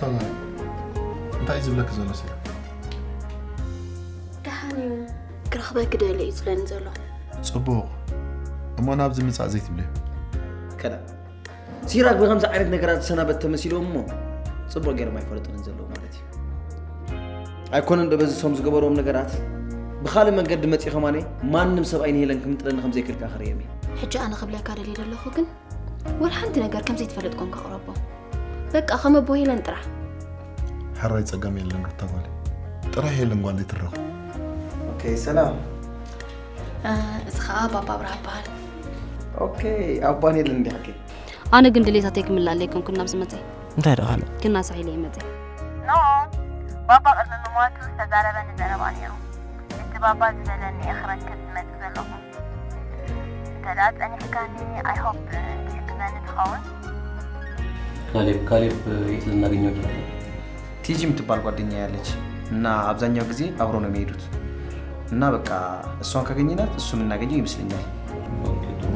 እንታይ እዩ ዝብለኪ ዘሎ ሲራክ? ደሓን እዩ። ክረኽበኪ ደሊ እዩ ዝብለኒ ዘሎ። ጽቡቕ። እሞ ናብዚ ምጻእ ዘይትብልዮ? ከላ፣ ሲራክ ብኸምዚ ዓይነት ነገራት ዝሰናበት ተመሲልዎም እሞ፣ ጽቡቕ ገይሮም ኣይፈለጡን ዘለዉ ማለት እዩ። ኣይኮነን ዶ በዚ ሶም ዝገበርዎም ነገራት? ብኻልእ መንገዲ መጺኡ ከማነይ፣ ማንም ሰብኣይ ንሄለን ክምጥለኒ ከም ዘይክእል ከኣ ክርእዮም እየ። ሕጂ ኣነ ክብለካ ደልየ ዘለኹ ግን፣ ወላ ሓንቲ ነገር ከም ዘይትፈልጥ ኮንካ ቅረቦ። በቃ ከም ኣቦ ሄለን ጥራሕ። ሕራይ ጸገም የለን ሩታ ጓለይ። ጥራሕ ሄለን ጓለይ ትረኹ። ኦኬ፣ ሰላም። እ፣ እዚ ኸኣ ባባ ኣብርሃ ይበሃል። ኦኬ፣ ኣባን ሄለን እንዲኻ ከ? ኣነ ግን ድሌታተይ ክምላእ ኣይኮንኩን ናብዚ መጸ። እንታይ ደኣ ካልእ? ክናሳሕ ኢለ እየ መጸ። ኖ፣ ባባ ቅድሚ ምሟቱ ዝተዛረበኒ ዘረባ ነይሩ። እቲ ባባ ዝበለኒ እየ ክረክብ ዝመጽእ ዘለኹ። እንተ ደኣ ጸኒሕካኒ፣ I hope ትሕግዘኒ ትኸውን። ካሌብ፣ ካሌብ የት ልናገኘው እንችላለን? ቲጂ የምትባል ጓደኛ ያለች እና አብዛኛው ጊዜ አብሮ ነው የሚሄዱት እና በቃ እሷን ካገኘናት እሱ የምናገኘው ይመስለኛል። ኦኬ፣ ጥሩ።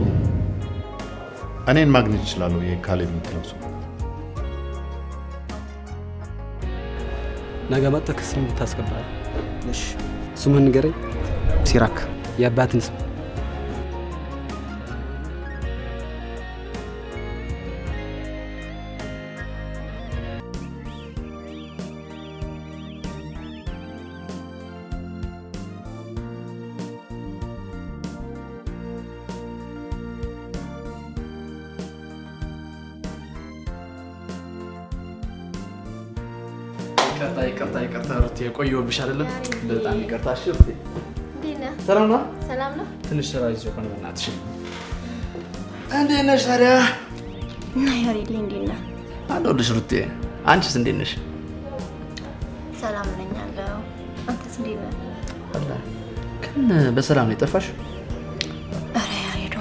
እኔን ማግኘት ይችላሉ፣ የካሌብ የምትለው ሰው። ነገ መጥተህ ክስም ታስገባለህ። እሺ። ስምህን ንገረኝ። ሲራክ። የአባትን ስም። ይቅርታ፣ ይቅርታ፣ ይቅርታ ሩትዬ፣ ቆየሁብሽ አይደለም? ያሬድ። በጣም ይቅርታ። እሺ ሩትዬ። እንዴት ነህ? ሰላም ነው? ሰላም ነው? ትንሽ ስራ ይዞ ሆነ በእናትሽ። እንዴት ነሽ ታዲያ? እና ያሬድ እንዴት ነህ? አለሁልሽ ሩትዬ። አንቺስ እንዴት ነሽ? ሰላም ነኝ አለሁ። አንተስ እንዴት ነህ? አለ። ግን በሰላም ነው የጠፋሽ? ኧረ ያሬዶ፣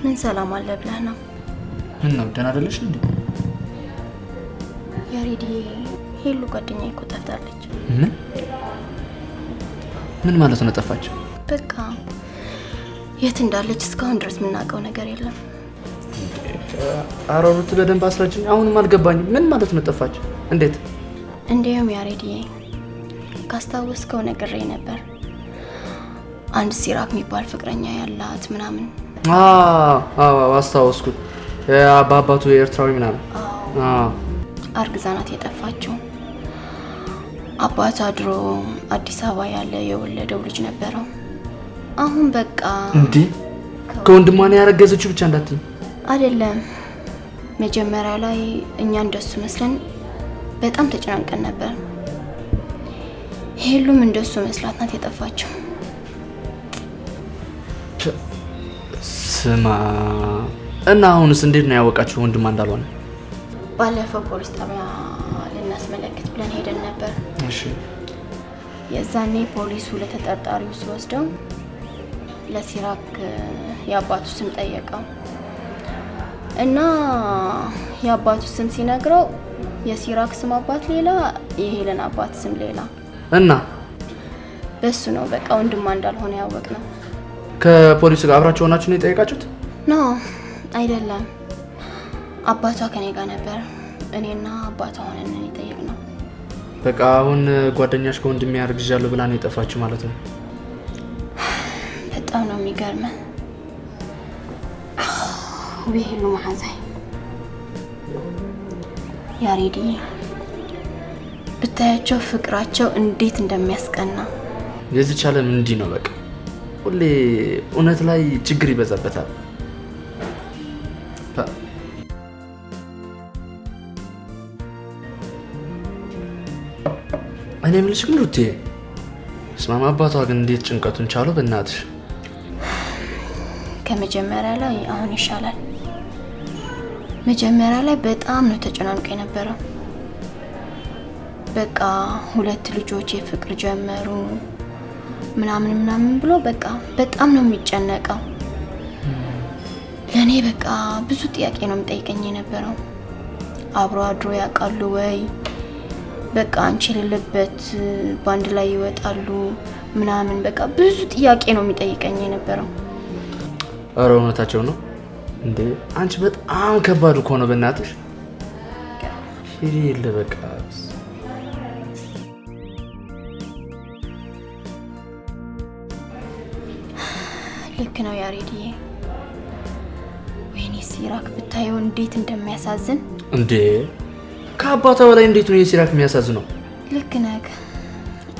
ምን ሰላም አለ ብለህ ነው? ምን ነው፣ ደህና አይደለሽ እንዴ? ያሬድዬ፣ ሄሉ ጓደኛዬ እኮ ጠፍታለች። ምን? ምን ማለት ነው ጠፋች? በቃ የት እንዳለች እስካሁን ድረስ የምናውቀው ነገር የለም። ኧረ ሩት፣ በደንብ አስረጅኝ። አሁንም አልገባኝም። ምን ማለት ነው ጠፋች? እንዴት? እንዲያውም ያሬድዬ፣ ካስታወስከው ነግሬ ነበር። አንድ ሲራክ የሚባል ፍቅረኛ ያላት ምናምን። አዎ፣ አዎ፣ አስታወስኩት። ያ በአባቱ ኤርትራዊ ምናምን። አዎ። አዎ። አርግዛ ናት የጠፋችው። አባቷ ድሮ አዲስ አበባ ያለ የወለደው ልጅ ነበረው። አሁን በቃ እንዴ? ከወንድሟ ነው ያረገዘችው ብቻ እንዳትዪ። አይደለም። መጀመሪያ ላይ እኛ እንደሱ መስለን በጣም ተጨናንቀን ነበር። ሄሉም እንደሱ መስላት ናት የጠፋችው። ስማ፣ እና አሁንስ እንዴት ነው ያወቃችሁ ወንድሟ እንዳልሆነ? ባለፈው ፖሊስ ጣቢያ ልናስመለክት ብለን ሄደን ነበር። እሺ። የዛኔ ፖሊሱ ለተጠርጣሪው ሲወስደው ለሲራክ የአባቱ ስም ጠየቀው እና የአባቱ ስም ሲነግረው የሲራክ ስም አባት ሌላ፣ የሄለን አባት ስም ሌላ። እና? በሱ ነው በቃ ወንድሟ እንዳልሆነ ያወቅነው። ከፖሊሱ ጋር አብራችሁ ሆናችሁ ነው የጠየቃችሁት? ኖ፣ አይደለም። አባቷ ከኔ ጋር ነበር። እኔና አባቷ ሆነን ነው የጠየቅነው። በቃ አሁን ጓደኛሽ ከወንድሜ አርግዣለሁ ብላ ነው የጠፋችሁ ማለት ነው? በጣም ነው የሚገርመን። ውቤ፣ ሄሉ መሓዛይ፣ ያሬድዬ፣ ብታያቸው ፍቅራቸው እንዴት እንደሚያስቀና። የዚች ዓለም እንዲህ ነው በቃ። ሁሌ እውነት ላይ ችግር ይበዛበታል። ታ- እኔ የምልሽ ግን ሩቴ፣ ስማማ፣ አባቷ ግን እንዴት ጭንቀቱን ቻለው? በእናትሽ። ከመጀመሪያ ላይ አሁን ይሻላል። መጀመሪያ ላይ በጣም ነው ተጨናንቆ የነበረው። በቃ ሁለት ልጆች የፍቅር ጀመሩ ምናምን ምናምን ብሎ በቃ በጣም ነው የሚጨነቀው። ለእኔ በቃ ብዙ ጥያቄ ነው የሚጠይቀኝ የነበረው። አብሮ አድሮ ያውቃሉ ወይ? በቃ አንቺ የሌለበት ባንድ ላይ ይወጣሉ ምናምን፣ በቃ ብዙ ጥያቄ ነው የሚጠይቀኝ የነበረው። ኧረ እውነታቸው ነው እንዴ? አንቺ በጣም ከባድ እኮ ነው በእናትሽ። ሄሪ የለ በቃ። ልክ ነው ያሬድዬ። ወይኔ ሲራክ ብታየው እንዴት እንደሚያሳዝን። እንዴ ከአባቷ በላይ እንዴት ነው የሲራክ የሚያሳዝነው? ልክ ነህ፣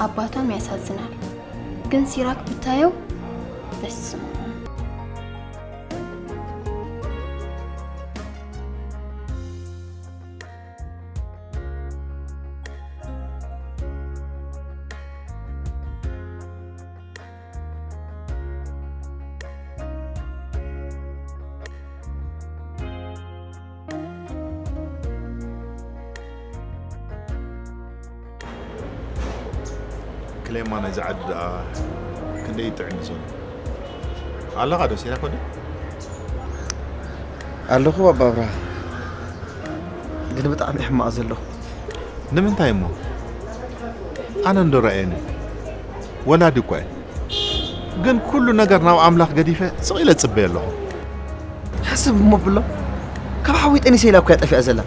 አባቷም ያሳዝናል። ግን ሲራክ ብታየው በስመ አብ። ክሌማ ናይዚ ዓዲ ደኣ ክንደይ ይጥዕም እዩ ዘሎ? ኣለኻ ዶ ሲራክ ወደይ? ኣለኹ ባባ ኣብርሃ፣ ግን ብጣዕሚ ሕማቕ ዘለኹ። ንምንታይ እሞ? ኣነ እንዶ ረኣየኒ ወላዲ እኳ እየ። ግን ኩሉ ነገር ናብ ኣምላኽ ገዲፈ ስቕ ኢለ ጽበየ ኣለኹ። ሕስብ እሞ ብሎ፣ ካብ ሓዊ ጠኒሰ ኢላ እኮ እያ ጠፊኣ ዘላ።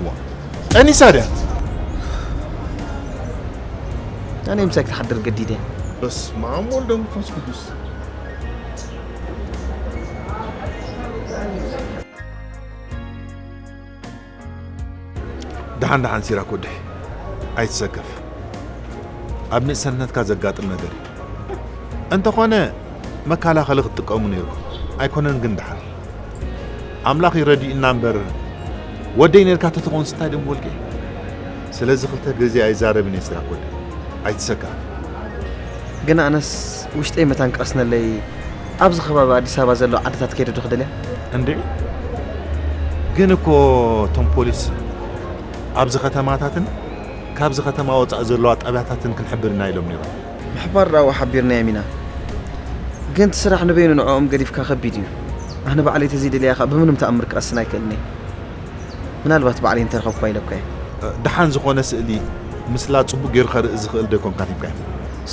ጠኒሳ ድያ? ኣነ ምሳይ ክትሓድር ገዲደ። በስመ ኣብ ወወልድ ወመንፈስ ቅዱስ። ደሓን ደሓን ሲራክ ወደይ፣ ኣይትሰከፍ። ኣብ ንእሰነትካ ዘጋጥም ነገር እዩ። እንተኾነ መከላኸሊ ክትጥቀሙ ነይርኩም። ኣይኮነን ግን ደሓን። ኣምላኽ እዩ ረዲኡና እምበር ወደይ ነይርካ ተትኾንስ እንታይ ደምበልኩ እየ። ስለዚ ክልተ ግዜ ኣይዛረብን እየ ሲራክ ወደይ። ኣይትሰከፍ። ግን ኣነስ ውሽጠይ መታን ክቐስነለይ ኣብዚ ከባቢ ኣዲስ ኣበባ ዘለዋ ዓድታት ከይደ ዶ ክደልያ? እንድዒ ግን እኮ እቶም ፖሊስ ኣብዚ ከተማታትን ካብዚ ከተማ ወፃኢ ዘለዋ ጣብያታትን ክንሕብር ኢና ኢሎም ነይሮም። ምሕባር ደኣ ሓቢርናዮም ኢና። ግን እቲ ስራሕ ንበይኑ ንዕኦም ገዲፍካ ከቢድ እዩ። ኣነ ባዕለይ ተዘይደልያ ከኣ ብምንም ተኣምር ክቐስን ኣይክእልን እየ። ምናልባት ባዕለይ እንተረኸብኳ ኢለኳ እየ። ደሓን ዝኾነ ስእሊ ምስላ ጽቡቕ ገይሩ ከርኢ ዝኽእል ዶ ኣይኮንካን ሂብካዮ?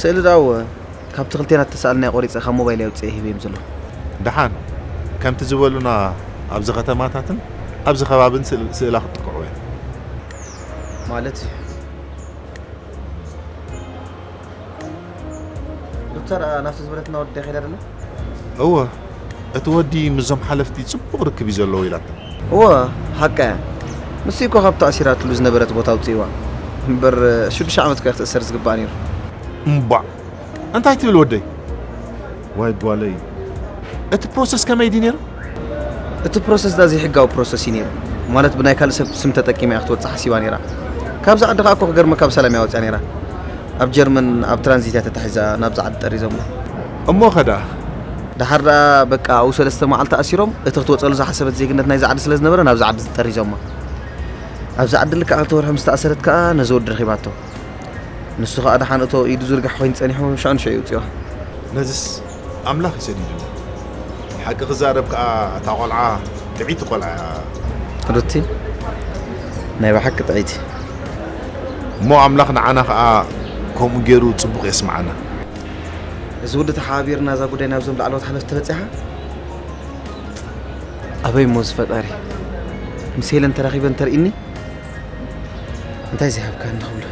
ስእሊ ደኣ እወ፣ ካብቲ ክልቴና እተሳኣልናዮ ቆሪጸ ካብ ሞባይለይ ኣውጺኤ ሂበዮም ዘለኹ። ደሓን፣ ከምቲ ዝበሉና ኣብዚ ከተማታትን ኣብዚ ከባብን ስእላ ክጥቅዑ እዮም። ማለት እዩ። ሩታ ደኣ ናብቲ ዝበለትና ወዲ ኸይዳ ደላ? እወ፣ እቲ ወዲ ምስዞም ሓለፍቲ ጽቡቕ ርክብ እዩ ዘለዎ ኢላታ። እወ፣ ሓቃ እያ። ንሱ እኮ ካብቲ ኣሲራትሉ ዝነበረት ቦታ ኣውጺእዋ። እምበር ሽዱሽተ ዓመት እኮ እያ ክትእሰር ዝግባኣ ነይሩ። እምባዕ! እንታይ ትብል ወደይ? ዋይ ጓለይ፣ እቲ ፕሮሰስ ከመይ ድዩ ነይሩ? እቲ ፕሮሰስ ዳ ዘይሕጋዊ ፕሮሰስ እዩ ነይሩ። ማለት ብናይ ካልእ ሰብ ስም ተጠቂማ እያ ክትወጽእ ሓሲባ ነይራ። ካብዛ ዓዲ ከኣ እኮ ክገርመካ ብሰላም እያ ወጽያ ነይራ። ኣብ ጀርመን ኣብ ትራንዚት እያ ተታሒዛ ናብዛ ዓዲ ጠሪዞማ። እሞ ኸ ደኣ? ደሓር ደኣ በቃ ኣብኡ ሰለስተ መዓልቲ ኣሲሮም እቲ ክትወጸሉ ዝሓሰበት ዜግነት ናይዛ ዓዲ ስለ ዝነበረ ናብዛ ዓዲ ጠሪዞማ። ኣብዛ ዓዲ ልክዕ ክልተ ወርሒ ምስ ተኣሰረት ከኣ ነዚ ወዲ ረኺባቶ። ንሱ ኸኣ ደሓን እቶ ኢዱ ዝርጋሕ ኮይኑ ጸኒሑ ሽዑ ንሽዑ ይውጽዋ። ነዝስ ኣምላኽ እዩ ሰዲዱኒ። ሓቂ ክዛረብ ከኣ እታ ቆልዓ ጥዕይቲ ቆልዓ እያ። ሩቲ ናይ ብሓቂ ጥዕይቲ። እሞ ኣምላኽ ንዓና ከኣ ከምኡ ገይሩ ጽቡቕ የስምዓና። እዚ ወዲ ተሓባቢርና እዛ ጉዳይ ናብዞም ላዕለዎት ሓለፍቲ ተበጺሓ። ኣበይ እሞ እዚ ፈጣሪ ምስ ሄለን ተራኺበ እንተርኢኒ እንታይ ዘይሃብካኒ ክብሎ።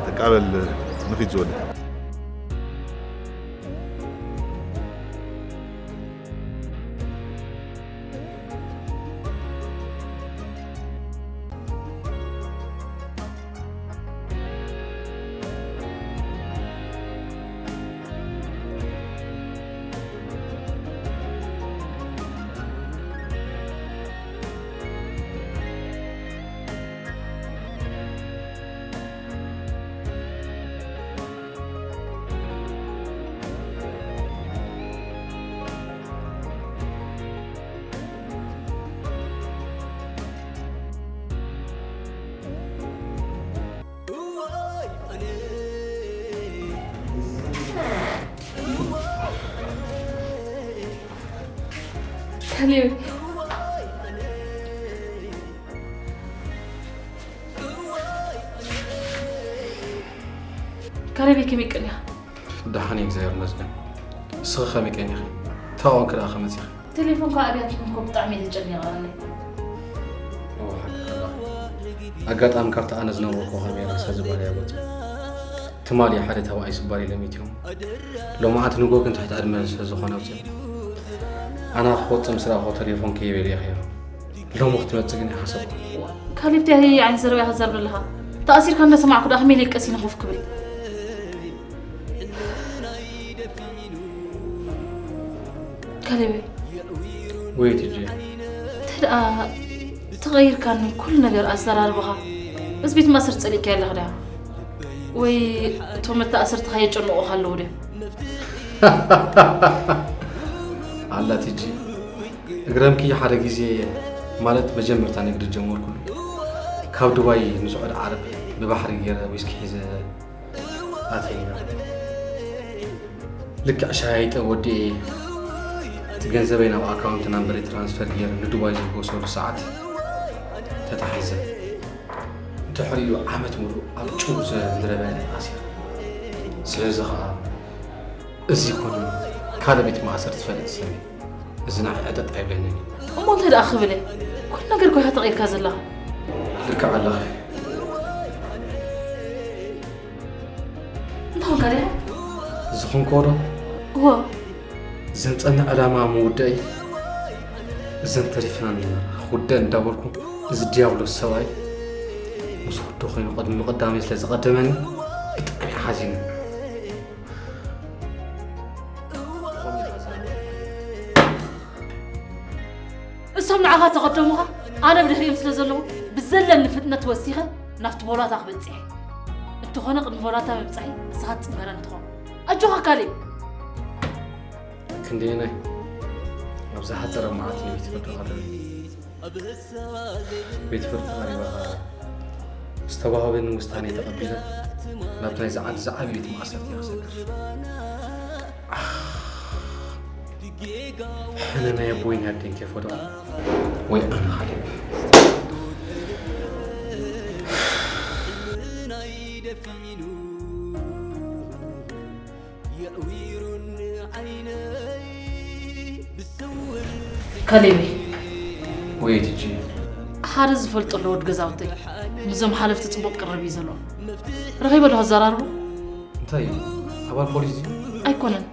በቃ በል ንኺድ ዝወደ። ካሌብ፣ ካሌብ ከመይ ቀንያ? ደሓን እየ እግዚኣብሔር ይመስገን። ንስኺ ከመይ ቀኒኺ? እንታይ ኮንኪ ደኣ ከመፂኺ? ቴሌፎንካ ኣብያትኩም እኮ ብጣዕሚ እየ ተጨኒቐ ኣለይ። ኦ፣ ሓቂ ከላ። ኣጋጣሚ ካብቲ ኣነ ዝነበርኩ ካሜራ ሰብ ዝበሃል እያ ወፂኡ። ትማሊ ሓደ ተባኣይ ስባር ኢሎም ኢትዮም። ሎማዓት ንጎ ግን ትሕቲ ዕድመ ስለ ዝኾነ ኣውፅእ። ኣና ክወፅእ ምስ ረኣኹ ቴሌፎን ከይበለ እየ ከይሩ። ሎሚ ክትመፅእ ግን ይሓሰብኩ። ካሊብ፣ እንታይ ዓይነት ዘረባ ኢኻ ትዛረብ ዘለኻ? ተኣሲርካ እንዳሰማዕኩ ደኣ ከመይ ኢለ ቀሲነ ኮፍ ክብል? ካሌበይ። ወይ ትጂ። እንተ ደኣ ተቐይርካኒ ኩሉ ነገር ኣዘራርባኻ፣ እዚ ቤት ማእሰርቲ ጸሊእካዮ ኣለኻ ድያ? ወይ እቶም መተኣሰርትኻ የጨንቑኻ ኣለዉ ድዮም? ኣላ ትጂ። እግረምኪ ሓደ ግዜ፣ ማለት መጀመርታ ንግዲ ጀመርኩሉ፣ ካብ ዱባይ ንስዑድ ዓረብ ብባሕሪ ገይረ ዊስኪ ሒዘ ኣትየ። ልክዕ ሻሂ ጠብ ወዲኤ፣ እቲ ገንዘበይ ናብ ኣካውንት ናምበረይ ትራንስፈር ገይረ ንዱባይ ዝጎሰሉ ሰዓት ተታሒዘ። ድሕሪኡ ዓመት ሙሉእ ኣብ ጭው ዝበለ ምድረ በዳ ኣሲረ። ስለዚ ኸኣ እዚ ኮነ ካልእ ቤት ማእሰርቲ ዝፈልጥ ሰብ እዩ። እዚ ንዓይ ዕጠጥ ኣይብለንን እዩ። እሞ እንታይ ደኣ ክብል እየ? ኩሉ ነገር እኮ ኢኻ ተቐይርካ ዘለኻ። ልክዕ ኣለኺ። እንታይ ኾንካ ዲኻ? ዝኾንክዎ ዶ? እወ። ዘንጸንዕ ዕላማ ምውዳእይ፣ እዘን ተሪፍና ንበራ። ክውደእ እንዳበልኩ፣ እዚ ዲያብሎስ ሰብኣይ ምስ ወዶ ኮይኑ ቅድሚ ምቕዳመይ ስለ ዝቐደመኒ፣ ብጣዕሚ ሓዚነ። እሶም ንዓኻ ተቐደሙኻ፣ ኣነ ብድሕሪኦም ስለ ዘለኹ፣ ብዘለኒ ፍጥነት ወሲኸ ናብቲ ቦላታ ክበጽሕ እየ። እንተኾነ ቅድሚ ቦላታ ምብጻሐይ ንስኻ ትጽንበረኒ ትኸውን። ኣጆኻ ካሌብ። ክንደየናይ ኣብ ዝሓጸረ መዓልቲ ንቤት ፍርዲ ቀሪበ። ቤት ፍርዲ ቀሪበ ኸኣ ዝተዋህበኒ ውሳኔ ተቐቢለ ናብ ናይዚ ዓዲ ዝዓቢ ቤት ማእሰርቲ እየ ክሰግር። ኣነ ናይ ኣቦይን ኣደይን ከይፈትዎም ወይ ኣነ ካሌብ። ካሌበይ። ወይ ትጂ። ሓደ ዝፈልጦ ኣሎ ወዲ ገዛውተይ። ምስዞም ሓለፍቲ ጽቡቕ ቅርብ እዩ ዘለዎ። ረኺበ ኣለኹ ኣዘራርቡ። እንታይ እዩ? ኣባል ፖሊስ ድዩ? ኣይኮነን።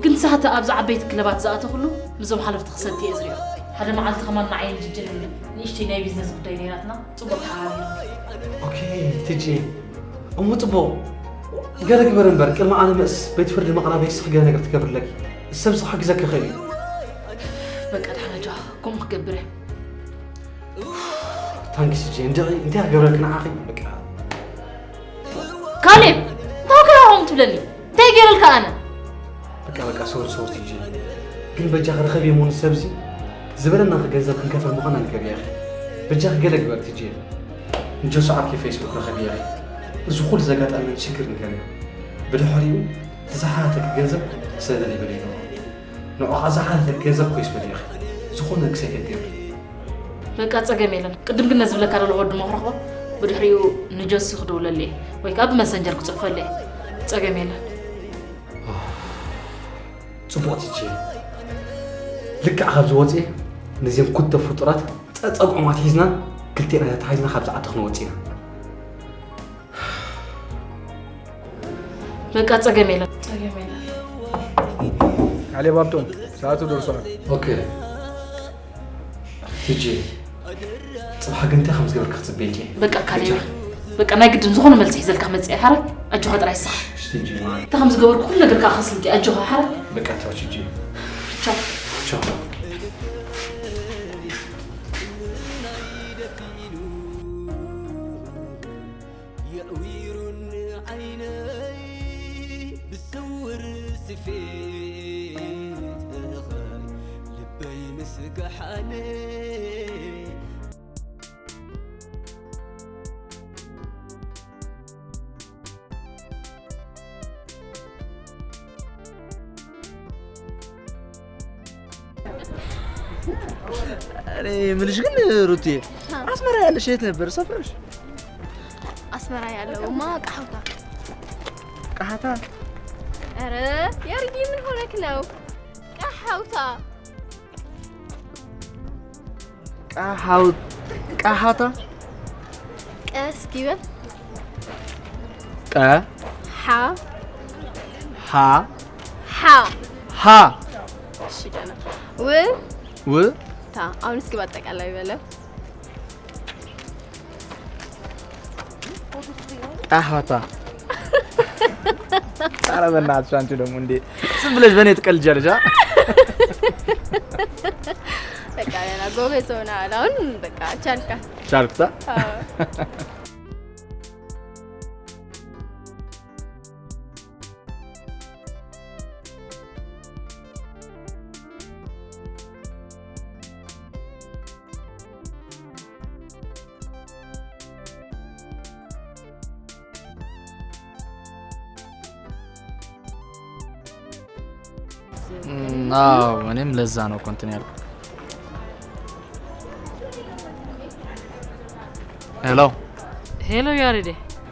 ግን ሳህተ ኣብዚ ዓበይቲ ክለባት ዝኣተኹሉ ምስዞም ሓለፍቲ ክሰቲ እየ ዝሪኦ። ሓደ መዓልቲ ከማን ንዓይን ጅጅን ንእሽተይ ናይ ቢዝነስ ጉዳይ ነይራትና። ጽቡቕ ተሓባቢርና። ኦኬ፣ ትጂ። እሞ ጽቡቕ። ገለ ግበር እምበር፣ ቅድሚ ኣነ መእስ ቤት ፍርዲ ምቕራበይ ንስኺ ገለ ነገር ትገብሪ ኣለኪ። ሰብ ንስኺ ክሕግዘኪ ይኽእል እዩ። በቃ፣ ደሓን ኣጆኻ፣ ከምኡ ክገብር እየ። ታንክስ ትጂ። እንድዒ እንታይ ክገብረልኪ ንዓኺ? በቃ። ካሌብ፣ እንታይ ከ ከምኡ ትብለኒ? እንታይ ገይረልካ ኣነ? በቃ፣ በቃ፣ ሶሪ፣ ሶሪ ትጂ። ግን በጃኺ ርኸብዮ እሞ ንሰብዚ ዝበለናኺ ገንዘብ ክንከፍል ምዃና ንገርዮ ኢኺ። በጃኺ ገለ ግበሪ ትጂ። ንጆሲ ዓርኪ ፌስቡክ ርኸብዮ ኢኺ። እዚ ኩሉ ዘጋጠመኒ ሽግር ንገርዮ። ብድሕሪኡ እቲ ዝሓተኪ ገንዘብ ክሰደለይ በልዮ። ንዑ ኸኣ ዝሓተኪ ገንዘብ ኮይስ በልዮ ኢኺ። ዝኾነ ክሰይ ከይትገብሪ። በቃ ጸገም የለን። ቅድም ግን ነዚ ዝብለካ ዘለኹ ወዲ መኽረኽቦ ብድሕሪኡ ንጆሲ ክድውለሉ እየ። ወይ ከኣ ብመሰንጀር ክጽሕፈሉ እየ። ጸገም የለን። ጽቡቕ ትጂ። ልክዕ ካብዚ ወጺኤ ነዚኦም ክልተ ፍጡራት ጸጸግዖም ኣትሒዝና ክልቴና ተታሒዝና ካብዚ ዓዲ ክንወጽእ ኢና። በቃ ጸገም የለን። ጸገም የለን። ካሌብ ሃብቶም፣ ሰዓቱ ደርሷል። ኦኬ። ትጂ፣ ጽባሕ ግን እንታይ ከም ዝገበርካ ክጽበየኪ እየ። በቃ ካሌብ፣ በቃ። በቃ ናይ ግድን ዝኾነ መልሲ ሒዘልካ ክመጽእ እየ። ሓራይ ኣጆኻ ጥራይ ንስኻ። እሺ፣ ትጂ፣ ማይ። እንታይ ከም ዝገበርኩ ኩሉ ነገር ከኣ ከስልጥ እየ። ኣጆኻ ሓራይ። በቃ ቻው፣ ትጂ። ቻው። ቻው። የእዊሩኒ ዓይነይ ብስውር ስፌት ልበይ ምስ ገሓነ። እኔ ምልሽ ግን ሩትዬ፣ አስመራ ያለሽ የት ነበር ሰፍረሽ? አስመራ ያለውማ ቀሓውታ። ቀሓታ? ኧረ ያሬድ፣ ምን ሆነክ ነው? ቀሐውታ። ቀሐው ቀሐታ ቀስ ኪበል ቀ ሓ ሓ ሓ ሃ እሺ ደህና ው ው ታ። አሁን እስኪ በአጠቃላይ በለው። ቀሐታ። ኧረ በእናትሽ አንቺ ደግሞ እንዴ ዝም ብለሽ በእኔ ትቀልጃለሽ? አ በቃ ደህና ጎበዝ ሆነሃል። አሁን በቃ ቻልካ። ቻልኩታ። አዎ። አዎ እኔም ለዛ ነው እኮ እንትን ያልኩት። ሄሎ ሄሎ ያሬዴ፣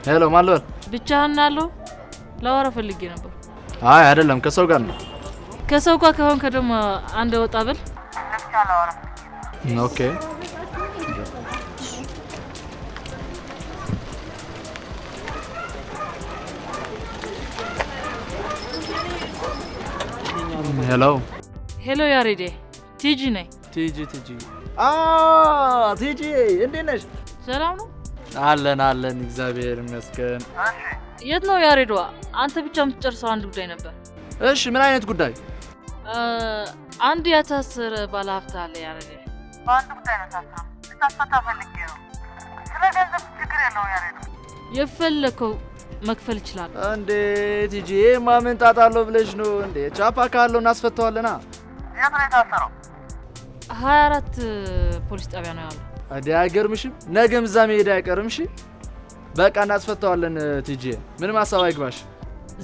ሄሎ ማልበል ብቻህን አለው? ላወራ ፈልጌ ነበር። አይ አይደለም፣ ከሰው ጋር ነው። ከሰው ጋር ከሆንክ ደግሞ አንድ ወጣ በል። ኦኬ ሄሎ ሄሎ ያሬዴ፣ ቲጂ ነኝ። ቲጂ ቲጂ አ ቲጂ እንዴት ነሽ? ሰላም ነው? አለን አለን፣ እግዚአብሔር ይመስገን። የት ነው ያሬድዋ? አንተ ብቻ የምትጨርሰው አንድ ጉዳይ ነበር። እሺ ምን አይነት ጉዳይ? እ፣ አንድ ያታሰረ ባለሀብት አለ ያሬዴ። በአንድ ጉዳይ ነው ታስረው። ልታስፈታ ፈልጌ ነው። ስለ ገንዘብ ችግር የለውም ያሬድ። የፈለከው መክፈል ይችላል። እንዴ ቲጂ፣ ይሄማ ምን ጣጣ አለው ብለሽ ነው እንዴ? ቻፓ ካለው እናስፈተዋለና። የት ነው የታሰረው? ሀያ አራት ፖሊስ ጣቢያ ነው ያለው። እንዴ አይገርምሽም? ነገም እዛ መሄድ አይቀርም። እሺ በቃ እናስፈተዋለን። ቲጂ ምንም ሀሳብ አይግባሽ።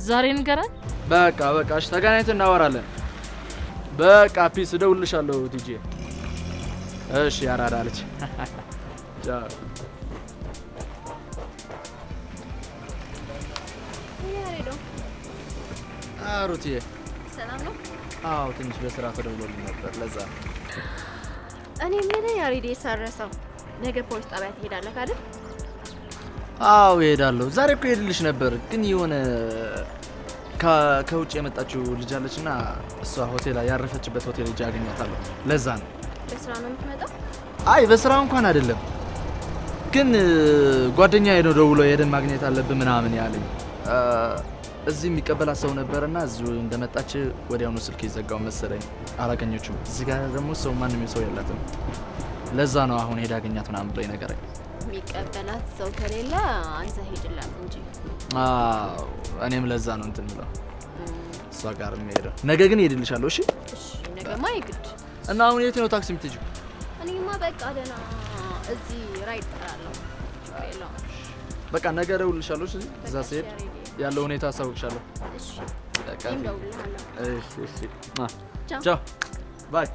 ዛሬ እንገናኝ። በቃ በቃ እሺ፣ ተገናኝተን እናወራለን። በቃ ፒስ፣ እደውልልሻለሁ ቲጂ። እሺ ያራዳ ልጅ። ቻው። ያሬዶ አሩትዬ ሰላም ነው? አዎ፣ ትንሽ በስራ ተደውሎልኝ ነበር ለዛ ነው። እኔ የምልህ ያሬድ፣ የሳረሰው ነገ ፖሊስ ጣቢያ ትሄዳለህ አይደል? አዎ እሄዳለሁ። ዛሬ እኮ እሄድልሽ ነበር ግን የሆነ ከ- ከውጭ የመጣችው ልጅ አለችና እሷ ሆቴል ያረፈችበት ሆቴል ሄጄ አገኛታለሁ። ለዛ ነው። በስራ ነው የምትመጣው? አይ በስራ እንኳን አይደለም ግን እ፣ ጓደኛዬ ነው ደውሎ ሄደን ማግኘት አለብን ምናምን ያለኝ። እ፣ እዚህ የሚቀበላት ሰው ነበርና እዚሁ እንደመጣች ወዲያውኑ ስልክ ይዘጋው መሰለኝ፣ አላገኘችውም። እዚህ ጋር ደግሞ ሰው ማንም ሰው የላትም። ለዛ ነው አሁን ሄዳ አገኛት ምናምን ብሎ ነገረኝ። የሚቀበላት ሰው ከሌለ አንተ ሄድላት እንጂ። አዎ እኔም ለዛ ነው እንትን ብለው እሷ ጋር የሚሄደው። ነገ ግን እሄድልሻለሁ። እሺ እሺ ነገማ የግድ። እና አሁን የት ነው ታክሲ የምትሄጂው? እኔማ በቃ ደህና እዚህ ራይድ እጠራለሁ። ችግር የለውም። በቃ ነገ እደውልልሻለሁ። እሺ እዛ በቃ ስሄድ እሺ፣ ያሬድ። ያለው ሁኔታ አሳውቅሻለሁ። እሺ በቃ እኔም እደውልልሃለሁ። እሺ እሺ። አ፣ ቻው። ቻው ባይ።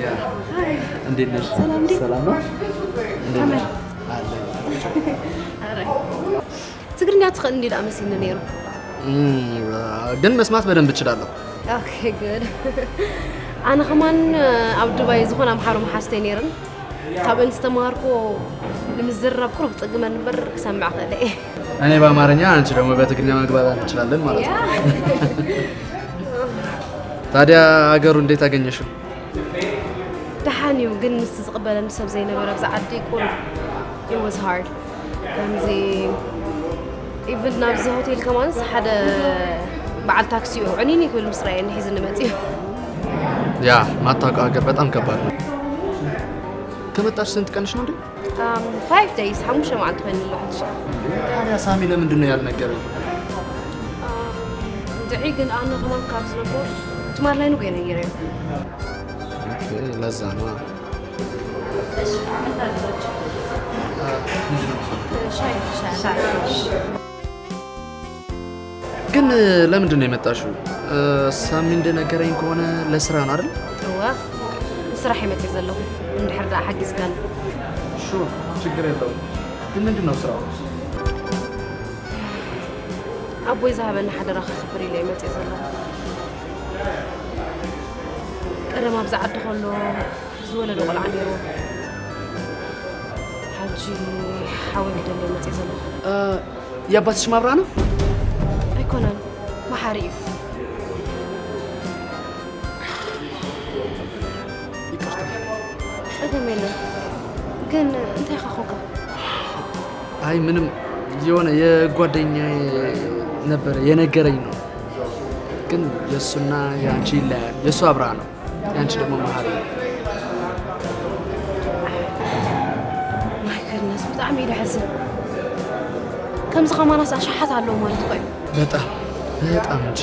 ያ፣ እንዴት ነሽ? ሰላም እንዴ? ሰላም ነው? እንዴት ነሽ? አለን። አረ፣ ትግርኛ ትኽእል እንዲ ደኣ መሲልኒ ነይሩ። እም፣ ግን መስማት በደንብ እችላለሁ። ኦኬ፣ ጉድ። ኣነ ከማን ኣብ ዱባይ ዝኾነ ኣምሓሩ መሓዝተይ ነይረን። ካብአን ዝተማሃርኩ ንምዝራብ ቁሩብ ጸግመን እምበር ክሰምዕ ክእል እየ። እኔ በአማርኛ አንቺ ደግሞ በትግርኛ መግባባት እንችላለን ማለት ነው። ያ። ታዲያ ሀገሩ እንዴት አገኘሽው? ደሓን እዩ፣ ግን ምስቲ ዝቕበለኒ ሰብ ዘይነበረ ኣብዚ ዓዲ ቁሩብ it was hard። ከምዚ ኢቭን ናብዚ ሆቴል ከማንስ ሓደ በዓል ታክሲ እዩ ዕኒኒ ክብል ምስ ረኣየኒ ሒዝኒ መፂኡ። ያ፣ ማታውቀው ሀገር በጣም ከባድ ነው። ከመጣሽ ስንት ቀንሽ ነው እንዴ? Um, five days፣ ሓሙሽተ መዓልቲ ኮይኑ ኣሎ ሕጂ። ታዲያ ሳሚ ለምንድን ነው ያልነገረኝ? Um, እንድዒ ግን ኣነ ከማን ካብ ዝነግሮ ትማል ናይ ንጎ ነጊረዮ። ኦኬ፣ ለዛ ነው። እሺ፣ ምን ታደርጋችሁ? አ፣ ምንድን ነው? ሻይ፣ ሻይ፣ ሻይ። ግን ለምንድን ነው የመጣሽው? እ፣ ሳሚ እንደነገረኝ ከሆነ ለስራ ነው አይደል? እወ፣ ንስራሕ እየ መፅእ ዘለኹ። እንድሕር ደኣ ሓጊዝካኒ። ሹር፣ ችግር የለውም። ግን ምንድን ነው ስራው? ኣቦይ ዝሃበኒ ሓደራ ከኽብር ኢለ እየ መፅእ ዘለኹ። ቀደም ኣብዚ ዓዲ ከሎ ዝወለዶ ቆልዓ ነይሩ። ሕጂ ሓወይ ክደሊ እየ መፅእ ዘለኹ። እ፣ የአባትሽ ማብራ ነው? ኣይኮነን፣ መሓሪ እዩ። ይቅርታ። ጸገም የለን። ግን እንታይ ኢኻ ኮካ? አይ ምንም፣ የሆነ የጓደኛዬ ነበረ የነገረኝ ነው። ግን የእሱና የአንቺ ይለያል። የእሱ አብርሃ ነው፣ የአንቺ ደግሞ መሀሪ ነው። My goodness፣ ብጣዕሚ እዩ ደሕዝን። ከምዚ ከማናስ ኣሽሓት ኣለዉ ማለት እኮ እዩ። በጣም፣ በጣም እንጂ።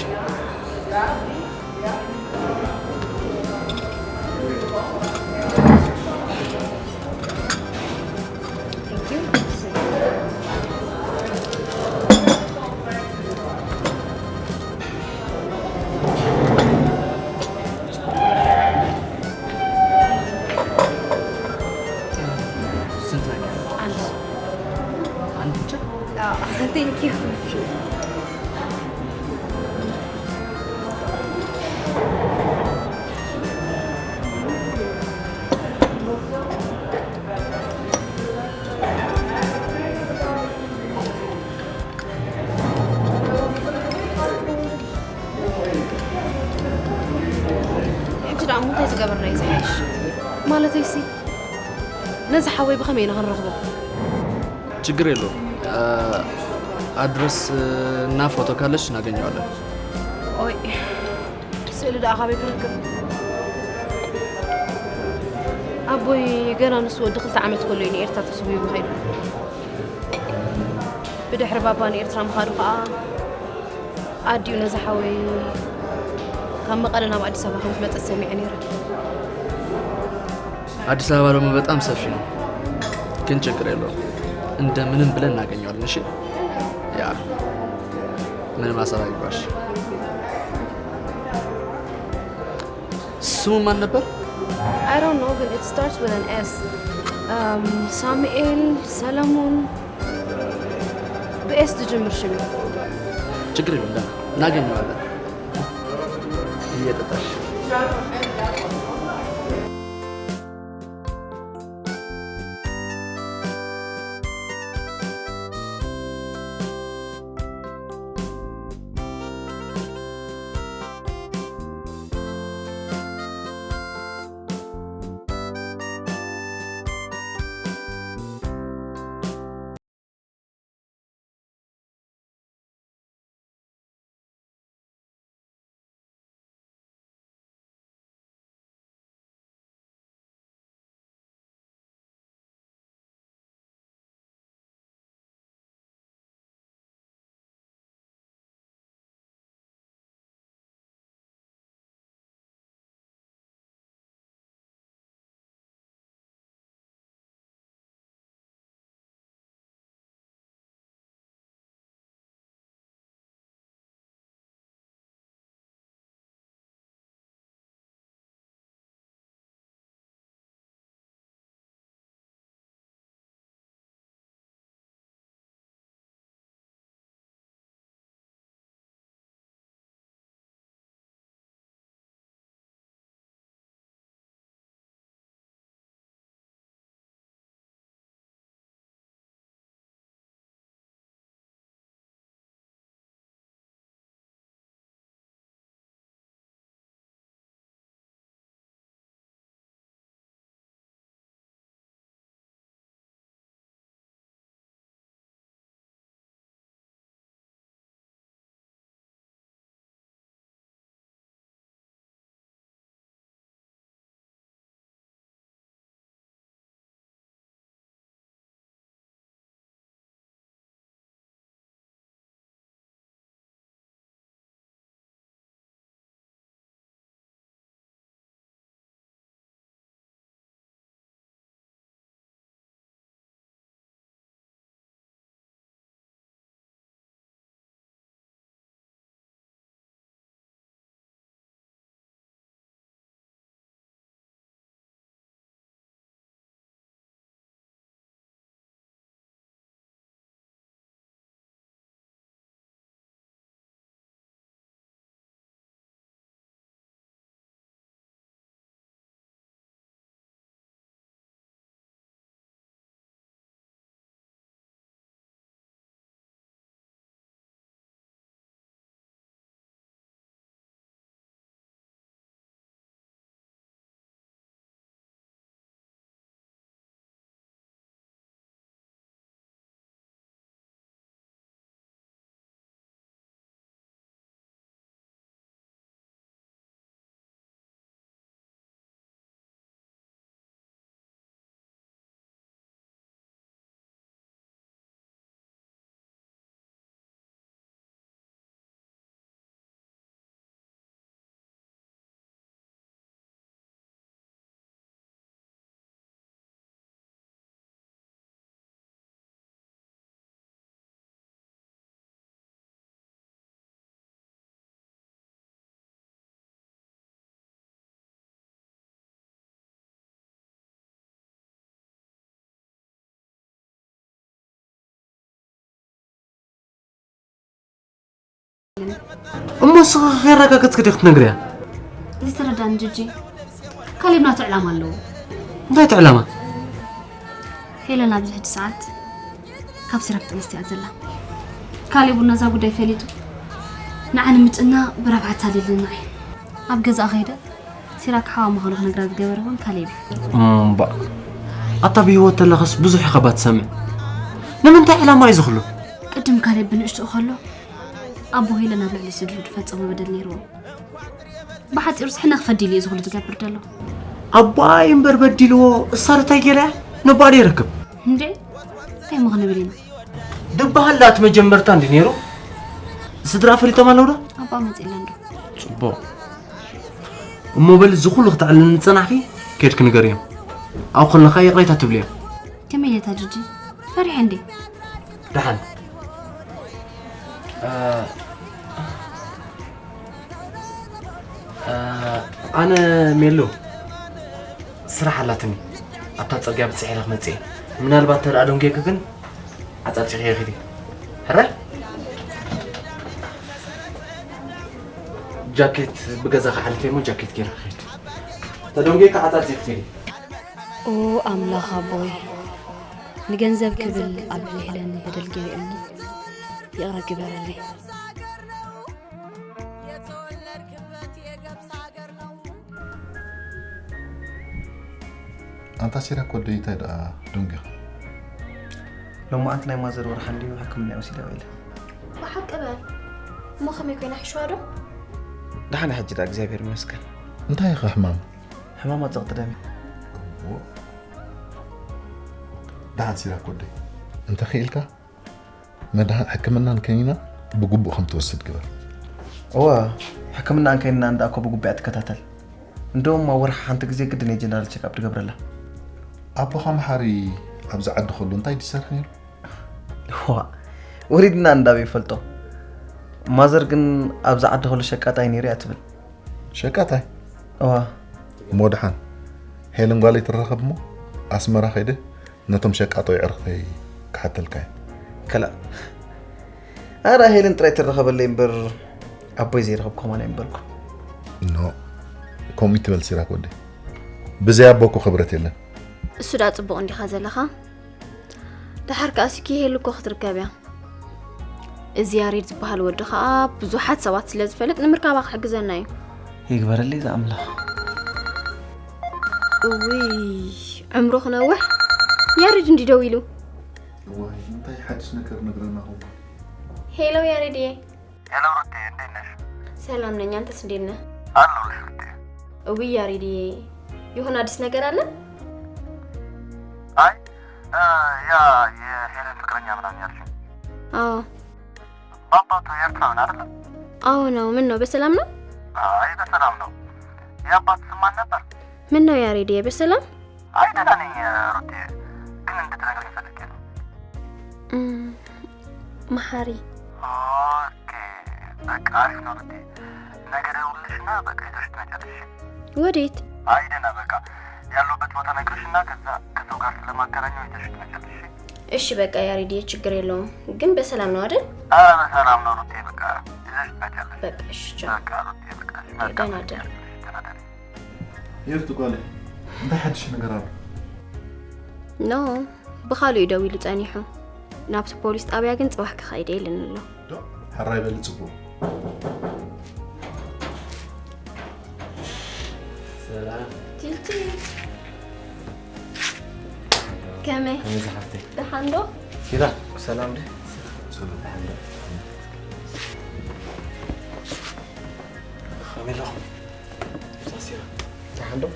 Thank you. ስንት ነገር? አንድ። አንድ ብቻ? አዎ፣ thank you። ሕጂ ደኣ እሞ እንታይ ዝገበርና እዩ ዝሓይሽ? ማለተይሲ፣ ነዚ ሓወይ ብኸመይ ኢና ክንረኽቦ? ችግር የለውም። እ፣ ኣድረስ እና ፎቶ ካለሽ እናገኘዋለን። ኦይ፣ ስእሊ ደኣ ካበይ ክረክብ? ኣቦይ ገና ንሱ ወዲ ክልተ ዓመት ከሎ እዩ ንኤርትራ ተሰዊኡ ከይዱ። ብድሕሪ ባባ ንኤርትራ ምኻዱ ከኣ ኣዲኡ ነዚ ሓወይ ካብ መቐለ ናብ ኣዲስ ኣበባ ከም ዝመጸት ሰሚዐ ነይረ። አዲስ አበባ ደግሞ በጣም ሰፊ ነው፣ ግን ችግር የለውም። እንደምንም ብለን እናገኘዋለን። እሺ፣ ያ፣ ምንም ሐሳብ አይግባሽ። ስሙ ማን ነበር? I don't know፣ ግን it starts with an S። Um, ሳሙኤል፣ ሰለሞን፣ ብኤስ ትጅምር ሽም እዩ። ችግር የለም፣ ደህና እናገኘዋለን። እየጠጣሽ። እሞ ንስኺ ከየረጋገጽኪ ዲኺ ክትነግርያ? ዝተረዳኒ ጅጂ፣ ካሌብ ናቱ ዕላማ ኣለዎ። እንታይ እቲ ዕላማ? ሄለን ኣብዚ ሕጂ ሰዓት ካብ ሲራክ ጥንስቲ እያ ዘላ። ካሌብ እውን ነዛ ጉዳይ ፈሊጡ ንዓ ንምጭና ብረብሓ ኣታሊልና እዩ። ኣብ ገዛእ ከይደ ሲራክ ሓዋ ምዃኑ ክነግራ ዝገበረ እውን ካሌብ እዩ። እምባ፣ ኣታ ብህይወት ተለኸስ ብዙሕ ኢኻ ባ ትሰምዕ። ንምንታይ ዕላማ እዩ ዝኽሉ? ቅድም ካሌብ ብንእሽትኡ ከሎ ኣቦ ሄለን ኣብ ልዕሊ ስድርኡ ዝፈጸሞ በደል ነይርዎ። ብሓጺሩ ስሕነ ክፈዲ ኢሉ እዩ ዝኽሉ ዝገብር ዘሎ። ኣቦኣ እዩ እምበር በዲልዎ፣ እሳ እንታይ ገይራ እያ? ነቦኣ ዶ ይረክብ? እንዴ፣ እንታይ እሞ ክንብል ኢና? ድበሃል ዳኣ እቲ መጀመርታ እንዲ ነይሩ። ስድራ ፈሊጦም ኣለዉ ዶ? ኣባ መጺእላ እንዶ። ጽቡቕ። እሞ በል እዚ ኩሉ ክተዕልልኒ ዝጸናሕኪ ከድኪ ንገርዮም። ኣብኡ ከለኻ ይቕሬታ ትብልዮም። ከመይ ኢለ እታ ጅጂ? ፈሪሐ እንዴ? ደሓን። እ፣ እ፣ ኣነ ሜሉ ስራሕ ኣላትኒ። ኣብታ ጽርግያ ብጽሕ ኢለ ክመጽእ እየ። ምናልባት ተደኣ ደንጌኪ ግን ዓጻጺኺ ኺዲ። ሕራይ? ጃኬት ብገዛ ክሓልፍ እየ እሞ ጃኬት ገይረ ክኸይድ። ተደንጌኪ ዓጻጺኺ ኺዲ። ኦ ኣምላኽ ኣቦይ፣ ንገንዘብ ክብል ኣብ ልዕሊ ሄለን በደል ገይረ እሞ ይቕረ ግበረለይ። ኣንታ ሲራክ ወደይ እንታይ ደኣ ደንጊኻ? ሎማዓንቲ ናይ ማዘር ወርሓ እንድዩ ሕክምና ወሲዳ ውዒላ። ብሓቂ በል። እሞ ከመይ ኮይና፣ ሕሽዋ ዶ? ደሓን ሕጂ ደኣ እግዚኣብሔር ይመስገን። እንታይ ኢኻ ሕማማ? ሕማማ ጸቕጢ ደም እዩ። እዎ። ደሓን ሲራክ ወደይ፣ እንተኽኢልካ መድሃን ሕክምናን ከኒና ብግቡእ ከም ትወስድ ግበር። እወ፣ ሕክምናን ከኒና እንዳ እኮ ብግቡእ እያ ትከታተል። እንደውም ኣብ ወርሒ ሓንቲ ግዜ ግድን እየ ጀነራል ቸክኣፕ ድገብረላ። ኣቦኻ መሓሪ ኣብዚ ዓዲ ከሎ እንታይ ድሰርሕ ነይሩ? ዋ፣ ወሪድና እንዳበይ ይፈልጦ። ማዘር ግን ኣብዚ ዓዲ ከሎ ሸቃጣይ ነይሩ እያ ትብል። ሸቃጣይ? እዋ። እሞ ደሓን ሄለን ጓለይ ትራኸብ እሞ ኣስመራ ከይደ ነቶም ሸቃጦ የዕርኽተይ ክሓተልካ እየ። ከላ ኣራ ሄለን ጥራይ ትረኸበለይ እምበር ኣቦይ ዘይረኸብ ከማን ኣይምበልኩ። ኖ፣ ከምኡ ይትበል ሲራክ ወደይ። ብዘይ ኣቦ እኮ ክብረት የለን። እሱ ዳ ጽቡቕ እንዲኻ ዘለኻ። ደሓር ከኣ ስኪ ሄሉ እኮ ክትርከብ እያ። እዚ ያሬድ ዝበሃል ወዲ ከኣ ብዙሓት ሰባት ስለ ዝፈልጥ ንምርካባ ክሕግዘና እዩ። ይግበረለይ ዝኣምላኽ። እውይ፣ ዕምሩ ክነውሕ። ያሬድ እንዲ ደው ኢሉ። እዋይ፣ እንታይ ሓድሽ ነገር ነግረና ኹም? ሄሎ ያሬድየ። ሄሎ ሩቴ፣ እንዴት ነሽ? ሰላም ነኝ፣ አንተስ እንዴት ነህ? አለሁልሽ ሩቴ። እውይ ያሬድየ፣ ይሁን አዲስ ነገር አለ? አይ፣ እ፣ ያ የሄለን ፍቅረኛ ምናምን ያልሽኝ? አዎ። በአባቱ ኤርትራዊ ነው አይደለ? አዎ ነው። ምን ነው፣ በሰላም ነው? አይ፣ በሰላም ነው። የአባት ስም ማን ነበር? ምን ነው ያሬድየ፣ በሰላም? አይ፣ ደህና ነኝ ሩቴ፣ ግን እንድትነግሪኝ ፈልጌ ነው። እም፣ መሐሪ። ኦኬ፣ በቃ አሪፍ ነው ሩቴ። ነገ ደውልልሽና በቃ ይዘሽ ትመጫለሽ። ወዴት? አይ፣ ደህና በቃ ያለሁበት ቦታ ነግርሽና ከዛ ከሰው ጋር ስለማገናኘው ይዘሽ ትመጫለሽ። እሺ በቃ ያሬድየ፣ ችግር የለውም። ግን በሰላም ነው አይደል? አረ በሰላም ነው ሩቴ፣ በቃ ይዘሽ ትመጫለሽ። በቃ እሺ፣ ቻው። በቃ ሩቴ፣ በቃ እሺ፣ ደህና ደር። ደህና ደር። ሄርቱ ጓለይ፣ እንታይ ሓድሽ ነገር ኣሎ? ኖ፣ ብኻልኡ እዩ ደዊሉ ጸኒሑ። ናብቲ ፖሊስ ጣብያ ግን ጽባሕ ክኸይድ እየ ኢሉኒ ኣሎ። ዶ፣ ሕራይ በሊ ጽቡቕ። ሰላም ቲቲ፣ ከመይ? ከመይ ዝሓፍተይ? ደሓን ዶ? ሲራ ሰላም ድ ሰላም ደሓን ዶ? ከመይ ኣለኹም? ሳሲራ ደሓን ዶ?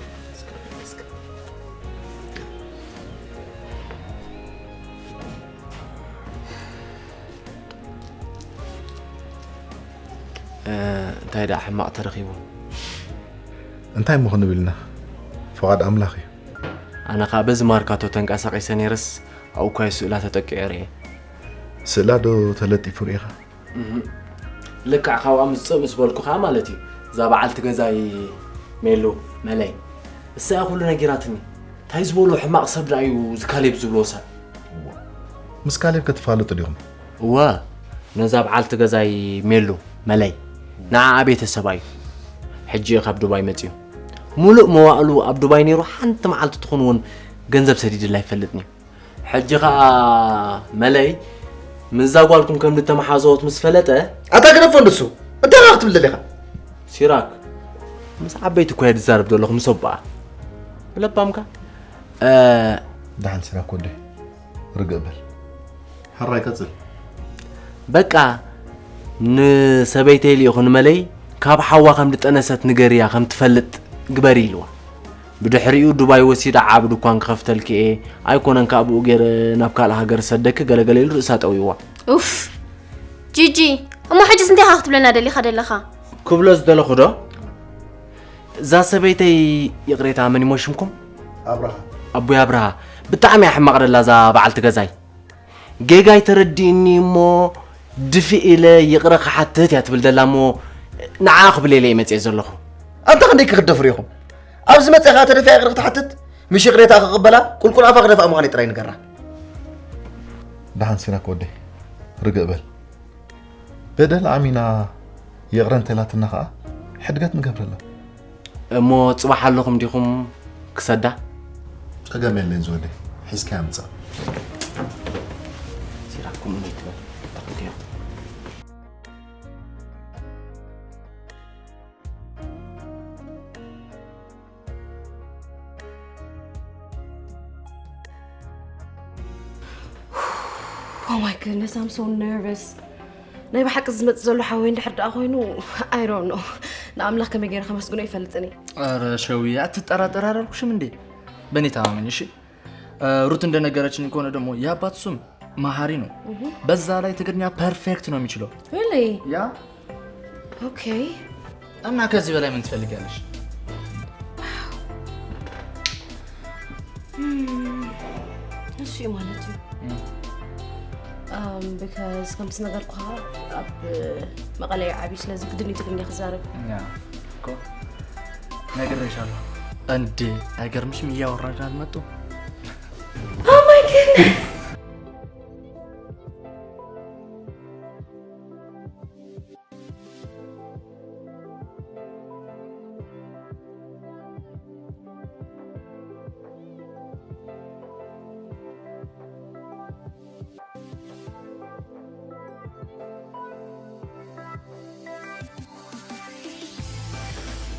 እ፣ እንታይ ደኣ ሕማቕ ተረኺቡ? እንታይ እሞ ክንብል ኢና? ፍቓድ ኣምላኽ እዩ። ኣነ ኸኣ በዚ ማርካቶ ተንቀሳቒሰ ነይረስ ኣብኡ እኳ ስእላ ተጠቂዑ ርእየ። ስእላ ዶ ተለጢፉ ርኢኻ? እህ። ልክዕ ካብኣ ምጽእ ምስ በልኩ ኸኣ ማለት እዩ። እዛ በዓልቲ ገዛይ ሜሉ መለይ። እሳ እያ ኩሉ ነጊራትኒ። እንታይ ዝበሎ ሕማቕ ሰብ ደኣ እዩ እዚ ካሌብ ዝብሎ ሰብ? ምስ ካሌብ ከ ትፋለጡ ዲኹም? እወ፣ ነዛ በዓልቲ ገዛይ ሜሉ። መለይ ንዓ ቤተሰብ እዩ። ሕጂ ካብ ዱባይ መጽዩ፣ ሙሉእ መዋእሉ ኣብ ዱባይ ነይሩ፣ ሓንቲ መዓልቲ ትኹን እውን ገንዘብ ሰዲድላ ኣይፈልጥን እዩ። ሕጂ ኸኣ መለይ ምስዛ ጓልኩም ከም ዝተመሓዘወት ምስ ፈለጠ፣ ኣታ ግደፎ፣ ንሱ እንታይ ኢኻ ክትብል ደሊኻ? ሲራክ፣ ምስ ዓበይቲ እኮ እየ ዝዛረብ ዘለኹ፣ ምስ ኣቦኣ። ብለባምካ። እ፣ ደሓን ሲራክ ወደይ፣ ርግእ በል። ሕራይ ቀጽል። በቃ፣ ንሰበይተይ ልኢኹ ንመለይ ካብ ሓዋ ከም ዝጠነሰት ንገርያ ከም ትፈልጥ ግበሪ ኢልዋ። ብድሕሪኡ ዱባይ ወሲደ ዓቢ ድኳን ክኸፍተልኪ እየ፣ ኣይኮነን ካብ ብኡ ገይረ ናብ ካልእ ሃገር ሰደኪ ገለገለ ኢሉ ርእሳ ጠውይዋ። ኡፍ። ጂጂ፣ እሞ ሕጅስ እንታይ ኢኻ ክትብለና ደሊኻ ደለኻ? ክብሎ ዝደለኹ ዶ? እዛ ሰበይተይ ይቕሬታ መን ይሞ ሽምኩም? ኣብርሃ። ኣቦይ ኣብርሃ። ብጣዕሚ እያ ሕማቕ ደላ እዛ በዓልቲ ገዛይ። ጌጋይ ተረዲእኒ እሞ ድፍእ ኢለ ይቕረ ክሓትት እያ ትብል ደላ እሞ ንዓ ክብል ኢለ እየ መፅየ ዘለኹ። ኣንታ ክንደይ ክኽደፍሩ ኢኹም? ኣብዚ መፅያ ከዓ ተደፊኣ ይቕረ ክትሓትት? ምሽ ይቕሬታ ክቕበላ ቁልቁል ኣፋ ክደፍኣ ምዃነይ ጥራይ ንገራ። ደሓን ሲራክ ወደይ፣ ርግእ በል። በደል ዓሚና ይቕረ እንተኢላትና ከዓ ሕድገት ንገብረላ። እሞ ጽባሕ ኣለኹም ዲኹም ክሰዳ? ጸገም የለን ዝወደይ፣ ሒዝካያ ምጻእ። ሲራኩም ምን ይትበል? ተኽልዮ። Oh my goodness, I'm so nervous. ናይ ብሓቂ ዝመጽእ ዘሎ ሓወይ እንድሕር ደኣ ኮይኑ፣ I don't know። ንኣምላኽ ከመይ ገይረ ከመስግኖ ይፈልጥን እየ። ኧረ ሸውዬ፣ አትጠራጠር አላልኩሽም እንዴ? በእኔ ተማመኝ እሺ። እ፣ ሩት እንደነገረችኝ ከሆነ ደግሞ የአባት ስም መሐሪ ነው። እህ። በዛ ላይ ትግርኛ ፐርፌክት ነው የሚችለው። Really? ያ። Okay. እና ከዚህ በላይ ምን ትፈልጊያለሽ? እም፣ እሱ ማለት እዩ። እም። እም፣ because ከምቲ ዝነገርኩኻ ኣብ መቐለ እዩ ዓብዩ፣ ስለዚ ግድን እዩ ትግርኛ ክዛረብ። ያ፣ እኮ ነግሬሻለሁ። እንዴ፣ አይገርምሽም? እያወራን አልመጡም? Oh my goodness!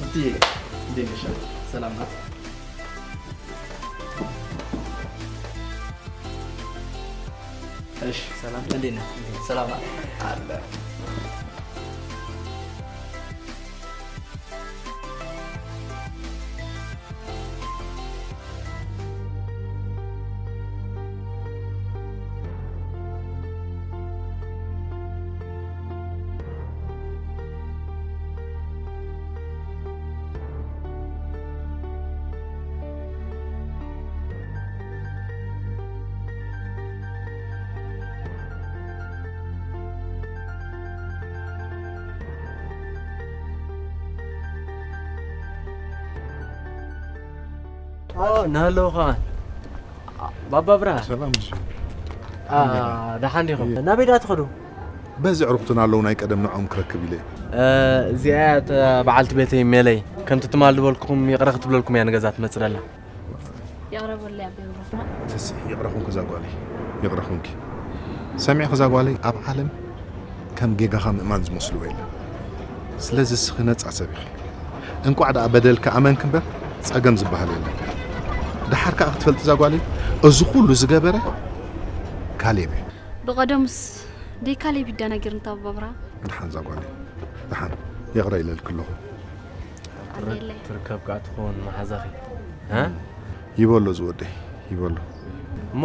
እንዴ፣ እንዴት ነሽ? ሰላም ናት? እሺ፣ ሰላም፣ እንዴት ነህ? ሰላም ናት? አለ። ኦ፣ ናሃለውኻ። ባባ ብርሃ። ሰላም፣ እሺ። አ፣ ደሓን ዲኹም? እየ። ናበይ ደኣ ትኸዱ? በዚ ኣዕሩኽትና ኣለዉ፣ ናይ ቀደም ንዕኦም ክረክብ ኢለ። እ፣ እዚኣ እያ እታ በዓልቲ ቤተይ ሜለይ። ከምቲ ትማል ዝበልኩኹም ይቕረ ክትብለልኩም እያ ንገዛ ትመጽእ ዘላ። ይቕረ በለይ ኣቦይ ብርሃ። ተሲ፣ ይቕረ ኹንኪ እዛ ጓለይ። ይቕረ ኹንኪ። ሰሚዕኺ እዛ ጓለይ፣ ኣብ ዓለም ከም ጌጋኻ ምእማን ዝመስልዎ የለን። ስለዚ እስኺ ነጻ ሰብ ኢኺ። እንቋዕ ደኣ በደልኪ ኣመንኪ እምበር ጸገም ዝበሃል የለን። ደሓር ከኣ ክትፈልጢ እዛ ጓለይ፣ እዚ ኩሉ ዝገበረ ካሌብ እዩ። ብቐደሙስ ደይ ካሌብ ይደናገር እንታ ኣቦ ኣብርሃ። ደሓን እዛ ጓለይ፣ ደሓን ይቕረ ኢለልኪ ኣለኹ። ኣሜለይ። ትርከብ ከኣ ትኸውን መሓዛኺ። እ? ይበሎ ዝወደይ፣ ይበሎ። እሞ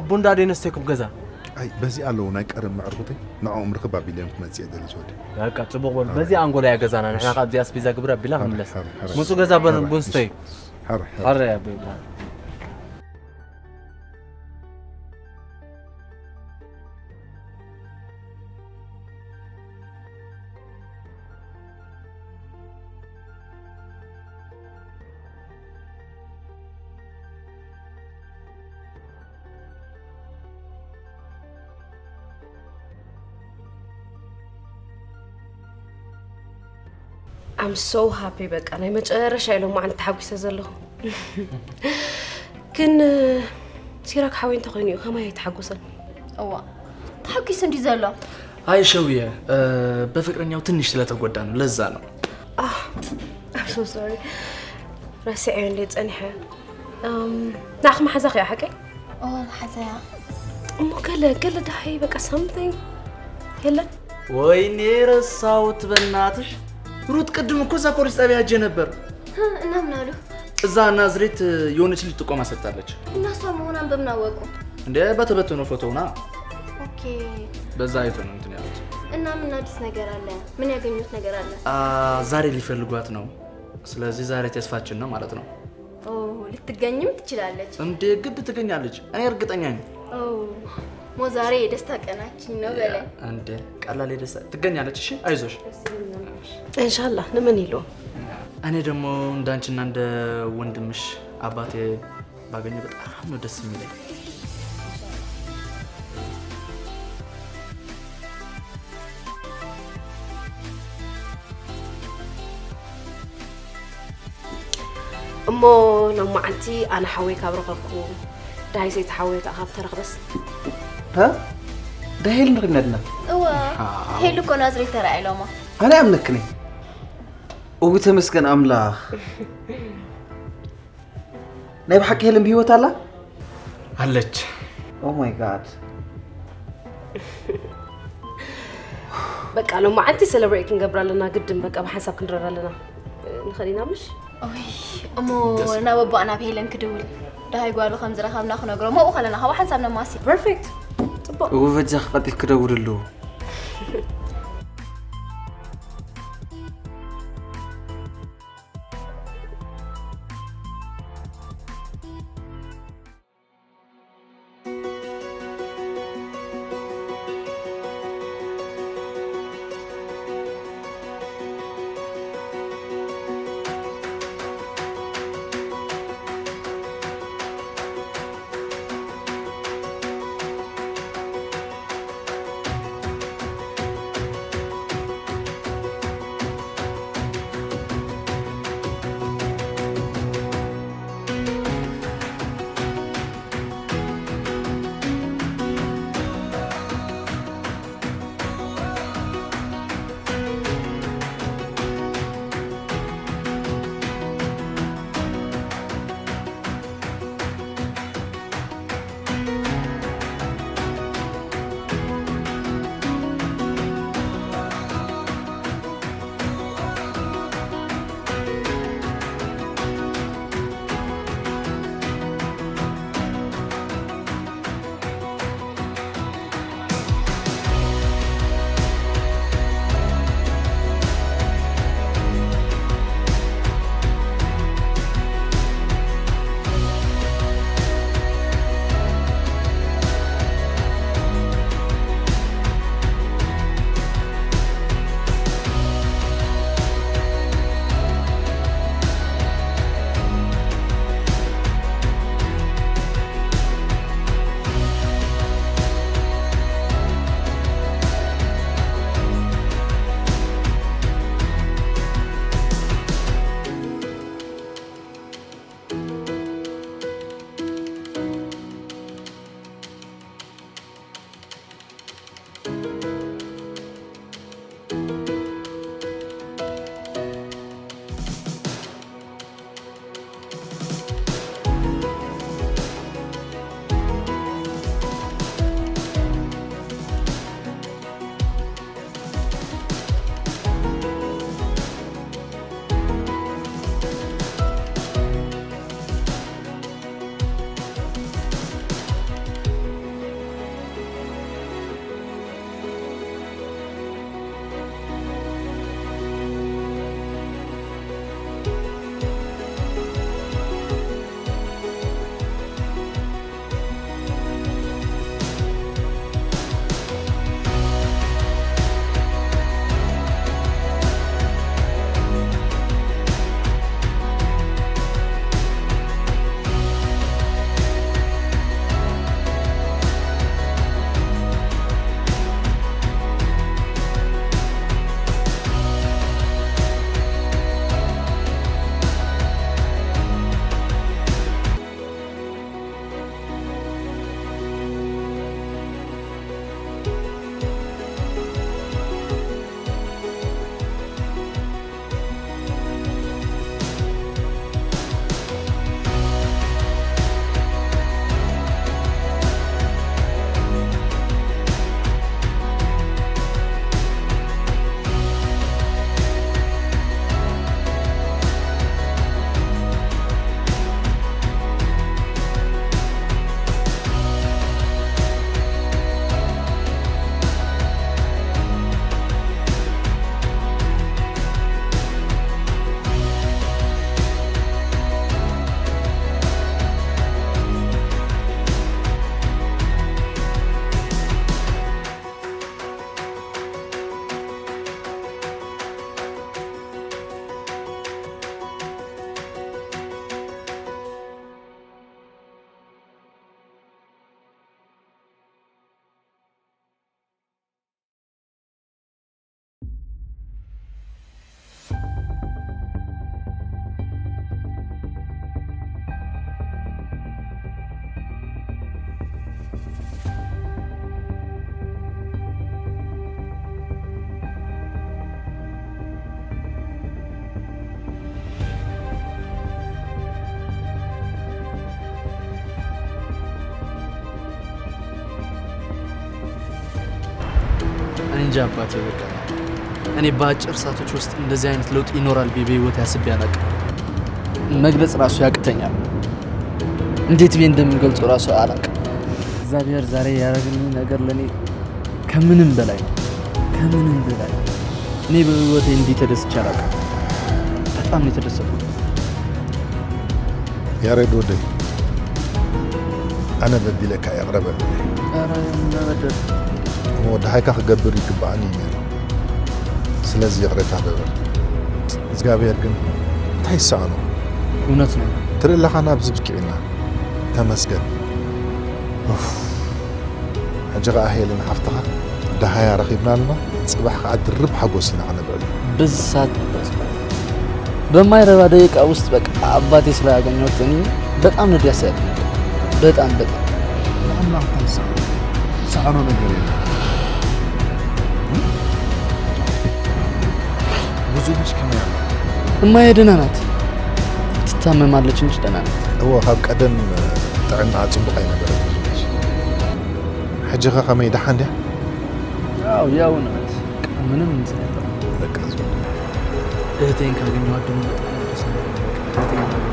ቡን ደኣ ደይነስተይኩም ገዛ? ኣይ፣ በዚ ኣለዉ ናይ ቀደም መዕርኹተይ፣ ንዕኦም ርኽብ ኣቢለዮም ክመጽእ እየ ደሊ ዝወደይ። በቃ፣ ጽቡቕ በሉ። በዚ ኣንጎላ እያ ገዛና፣ ንሕና ካብ እዚኣ ኣስቤዛ ግብር ኣቢልና ክንምለስ። ሓረ፣ ሓረ። ምጹ ገዛ በሉ፣ ሓረ፣ ቡን ስተዩ። ሓረ፣ ሓረ። ሓረ፣ ኣቦይ ብርሃን። I'm so happy በቃ ናይ መጨረሻ ኢሎም ማዓን ተሓጒሰ ዘለኹ። ግን ሲራክ ሓወይ እንተኾይኑ እዩ ከማይ ኣይተሓጎሰን። እዋ ተሓጒሱ እንዲ ዘሎ አይ ሸውየ በፍቅረኛው ትንሽ ስለተጎዳ ነው። ለዛ ነው። I'm so sorry ረሲዐዮ እንደ ጸኒሐ። ንኣኽ መሓዛኽ እያ ሓቀይ? ኦ መሓዛያ እሞ ገለ ገለ ደሃይ በቃ something የለን። ወይኔ ረሳሁት በእናትሽ። ሩት ቅድም እኮ እዛ ፖሊስ ጣቢያ ሄጄ ነበር። እና ምን አሉ? እዛ ናዝሬት የሆነች ልጅ ጥቆማ ሰጥታለች። እና እሷ መሆኗን በምን አወቁ? እንደ በተበተነው ፎቶውና። ኦኬ በዛ አይቶ ነው እንትን ያሉት። እና ምን አዲስ ነገር አለ? ምን ያገኙት ነገር አለ? ዛሬ ሊፈልጓት ነው። ስለዚህ ዛሬ ተስፋችን ነው ማለት ነው። ኦ ልትገኝም ትችላለች። እንዴ ግድ ትገኛለች። እኔ እርግጠኛ ነኝ። ኦ ሞ ዛሬ የደስታ ቀናችን ነው በለን። እንዴ ቀላል የደስታ ትገኛለች። እሺ አይዞሽ። እንሻላ ንምን ኢሉ እኔ ደግሞ እንዳንቺና እንደ ወንድምሽ አባቴ ባገኘ በጣም ነው ደስ የሚለኝ። እሞ ሎም መዓልቲ ኣነ ሓወይ ካብ ረኸብኩ ዳሃይ ሰይቲ ሓወይ ከዓ ካብ ተረኽበስ ها؟ ده هي اللي نغنى لنا እወ ሄሉ እኮ ናዝሬት ተራእያ ኢሎማ። أنا أمنكني وتمسكن أملاخ ናይ ብሓቂ ሄለን ብህይወት ኣላ? ኣለች። Oh my God በቃ ሎም መዓልቲ ሰለብሬት ክንገብር ኣለና ግድን በቃ ብሓንሳብ ክንረር ኣለና። ንኸዲና ምሽ ኦይ እሞ ናብ ኣቦኣ ናብ ሄለን ክድውል ደሃይ ጓሉ ከም ዝረኸብና ክነግሮ መኡ ከለና ካብ ሓንሳብ ነማሲ። ፐርፌክት ጽቡቅ። እወ በጃ ክቐጢፍ ክደውልሉ። አባቴ በቃ እኔ በአጭር ሰዓቶች ውስጥ እንደዚህ አይነት ለውጥ ይኖራል ብዬ በህይወቴ አስቤ አላውቅም። መግለጽ ራሱ ያቅተኛል። እንዴት ብዬ እንደምገልጸው ራሱ አላውቅም። እግዚአብሔር ዛሬ ያደረገልኝ ነገር ለእኔ ከምንም በላይ ነው። ከምንም በላይ እኔ በህይወቴ እንዲህ ተደስቼ አላውቅም። በጣም ነው የተደሰትኩት። ያሬድ ወደይ፣ ኣነ በዲለካ ይቕረ በለኒ። ኧረ ምን በደል? እሞ ደሃይካ ክገብር ይግባኣኒ እዩ ነይሩ። ስለዚ ይቕሬታ በበል። እግዚኣብሔር ግን እንታይ ይሰኣኖ? እውነት ነው። ትርኢ ኣለኻ ናብዚ ብቂዕና። ተመስገን። ኡፍ። ሕጂ ኸዓ ሄለን ሓፍትኻ ደሃያ ረኺብና ኣለና። ጽባሕ ኸዓ ድርብ ሓጎስ ኢና ኸነብዕል። በዚ ሰዓት ተመለስኩ። በማይረባ ደቂቃ ውስጥ በቃ አባቴ ስላገኘሁት እኔ በጣም ነው ደስ ያለኝ። በጣም በጣም ንኣምላኽ እንታይ ይሰኣኖ? ዝሰኣኖ ነገር የለን። ብዙ ልጅ ከመይ ኣሎ? እማዬ ደህና ናት። ትታመማለች እንጂ ደህና ናት። እወ፣ ካብ ቀደም ጥዕናኣ ጽቡቕ ኣይነበረን ብዙ ልጅ። ሕጂ ኸ ከመይ፣ ደሓን ድያ? ያው ያው ናት። በቃ ምንም እንትን አይደለም። በቃ፣ እሱ እህቴን ካገኘኋት ደግሞ በጣም ነው ደስ የሚለኝ። በቃ እህቴን ካገኘኋት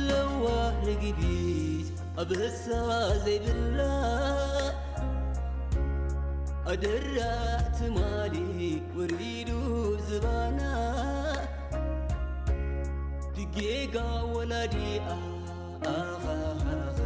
ለዋህ ርግቢት ኣብ ህሳ ዘይብላ ኣደራ ትማሊ ወሪዱ ዝባና ብጌጋ ወላዲኣ ኣኻኻ